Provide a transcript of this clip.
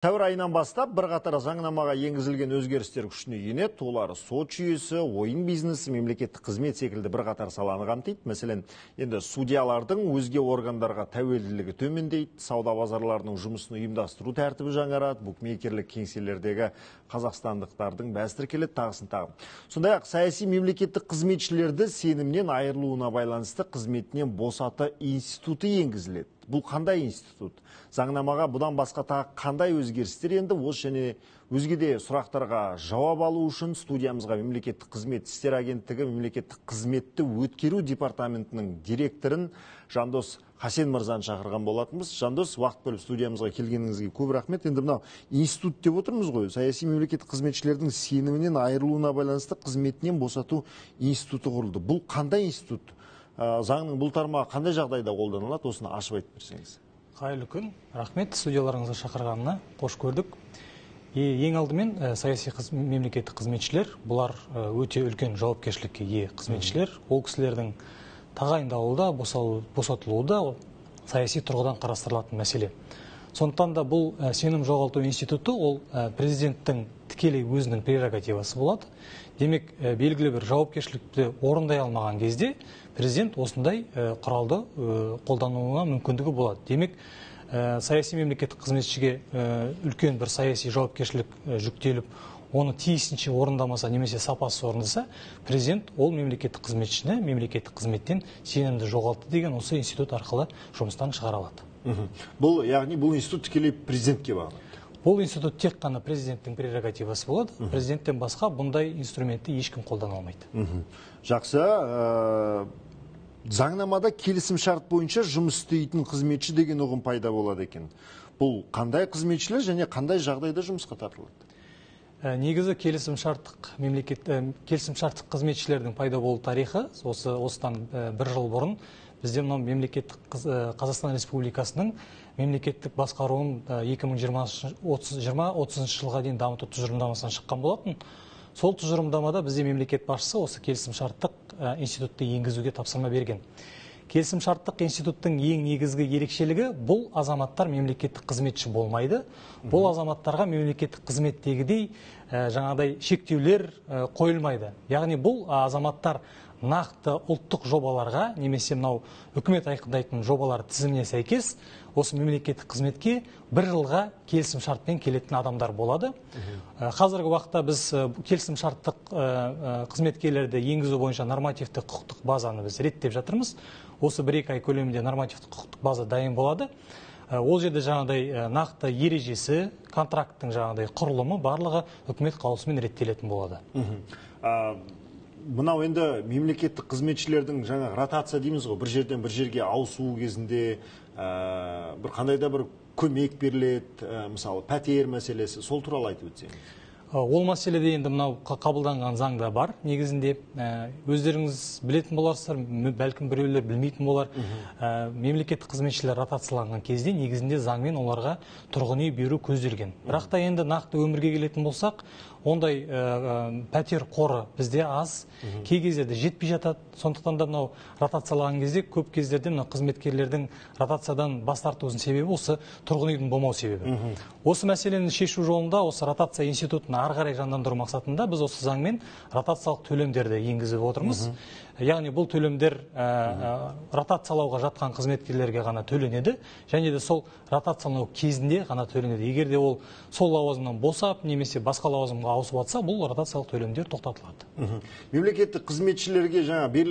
Сәуір айынан бастап бірқатар заңнамаға енгізілген өзгерістер күшіне енеді. Олар сот жүйесі, ойын бизнесі, мемлекеттік қызмет секілді бірқатар саланы қамтиды. Мәселен, енді судьялардың өзге органдарға тәуелділігі төмендейді, сауда базарларының жұмысын ұйымдастыру тәртібі жаңарады, букмекерлік кеңселердегі қазақстандықтардың бәс тіркеледі, тағысын тағы. Сондай-ақ саяси мемлекеттік қызметшілерді сенімнен айырылуына байланысты қызметінен босату институты енгізіледі. Бұл қандай институт? Заңнамаға бұдан басқа тағы қандай өзгерістер енді? Осы және өзге де сұрақтарға жауап алу үшін студиямызға Мемлекеттік қызмет істері агенттігі Мемлекеттік қызметті өткеру департаментінің директорын Жандос Хасен мырзаны шақырған болатынбыз. Жандос, уақыт бөліп студиямызға келгеніңізге көп рахмет. Енді мынау институт деп отырмыз ғой, саяси мемлекеттік қызметшілердің сенімінен айырылуына байланысты қызметінен босату институты құрылды. Бұл қандай институт? Заңның бұл тармағы қандай жағдайда қолданылады, осыны ашып айтып берсеңіз. Қайырлы күн, рахмет студияларыңызға шақырғанына, қош көрдік. Ең алдымен саяси мемлекеттік қызметшілер, бұлар өте үлкен жауапкершілікке ие қызметшілер. Ол кісілердің тағайындалуы да, босатылуы да саяси тұрғыдан қарастырылатын мәселе. Сондықтан да бұл сенім жоғалту институты ол президенттің тікелей өзінің прерогативасы болады. Демек, белгілі бір жауапкершілікті орындай алмаған кезде президент осындай құралды қолдануына мүмкіндігі болады. Демек, саяси мемлекеттік қызметшіге үлкен бір саяси жауапкершілік жүктеліп, оны тиісінше орындамаса немесе сапасыз орындаса, президент ол мемлекеттік қызметшіні мемлекеттік қызметтен сенімді жоғалтты деген осы институт арқылы жұмыстан шығара алады. Бұл, яғни бұл институт тікелей президентке бағынады. Бұл институт тек қана президенттің прерогативасы болады. Президенттен басқа бұндай инструментті ешкім қолдана алмайды. Жақсы. Заңнамада келісім шарт бойынша жұмыс істейтін қызметші деген ұғым пайда болады екен. Бұл қандай қызметшілер және қандай жағдайда жұмысқа тартылады? Негізі келісім шарттық қызметшілердің пайда болу тарихы осыдан бір жыл бұрын бізде мынау мемлекеттік Қазақстан Республикасының мемлекеттік басқаруын 2020-30 жылға дейін дамыту тұжырымдамасынан шыққан болатын. Сол тұжырымдамада бізде мемлекет басшысы осы келісім шарттық институтты енгізуге тапсырма берген. Келісім шарттық институттың ең негізгі ерекшелігі бұл азаматтар мемлекеттік қызметші болмайды. Бұл азаматтарға мемлекеттік қызметтегідей жаңағыдай шектеулер қойылмайды. Яғни бұл азаматтар нақты ұлттық жобаларға немесе мынау үкімет айқындайтын жобалар тізіміне сәйкес осы мемлекеттік қызметке бір жылға келісім шартпен келетін адамдар болады. Қазіргі уақытта біз келісім шарттық қызметкерлерді енгізу бойынша нормативті құқықтық базаны біз реттеп жатырмыз. Осы 1-2 ай көлемінде нормативті құқықтық база дайын болады. Ол жерде жаңағыдай нақты ережесі, контракттың жаңағыдай құрылымы барлығы үкімет қаулысымен реттелетін болады. Мынау енді мемлекеттік қызметшілердің жаңа ротация дейміз ғой, бір жерден бір жерге ауысу кезінде бір қандай да бір көмек беріледі, мысалы пәтер мәселесі, сол туралы айтып өтсеңіз. Ол мәселеде енді мынау қабылданған заңда бар. Негізінде өздеріңіз білетін боларсыздар, бәлкім біреулер білмейтін болар. Мемлекеттік қызметшілер ротацияланған кезде негізінде заңмен оларға тұрғын үй беру көзделген. Бірақ та енді нақты өмірге келетін болсақ, ондай пәтер қоры бізде аз, кей кездерде жетпей жатады. Сондықтан да мынау ротациялаған кезде көп кездерде мынау қызметкерлердің ротациядан бас тартуының себебі осы тұрғын үйдің болмау себебі. Осы мәселені шешу жолында осы ротация институтын ары қарай жандандыру мақсатында біз осы заңмен ротациялық төлемдерді енгізіп отырмыз. Яғни бұл төлемдер ротациялауға жатқан қызметкерлерге ғана төленеді, және де сол ротациялау кезінде ғана төленеді. Егер де ол сол лауазымнан босап немесе басқа лауазымға ауысып жатса, бұл ротациялық төлемдер тоқтатылады. Мемлекеттік қызметшілерге жаңа берілген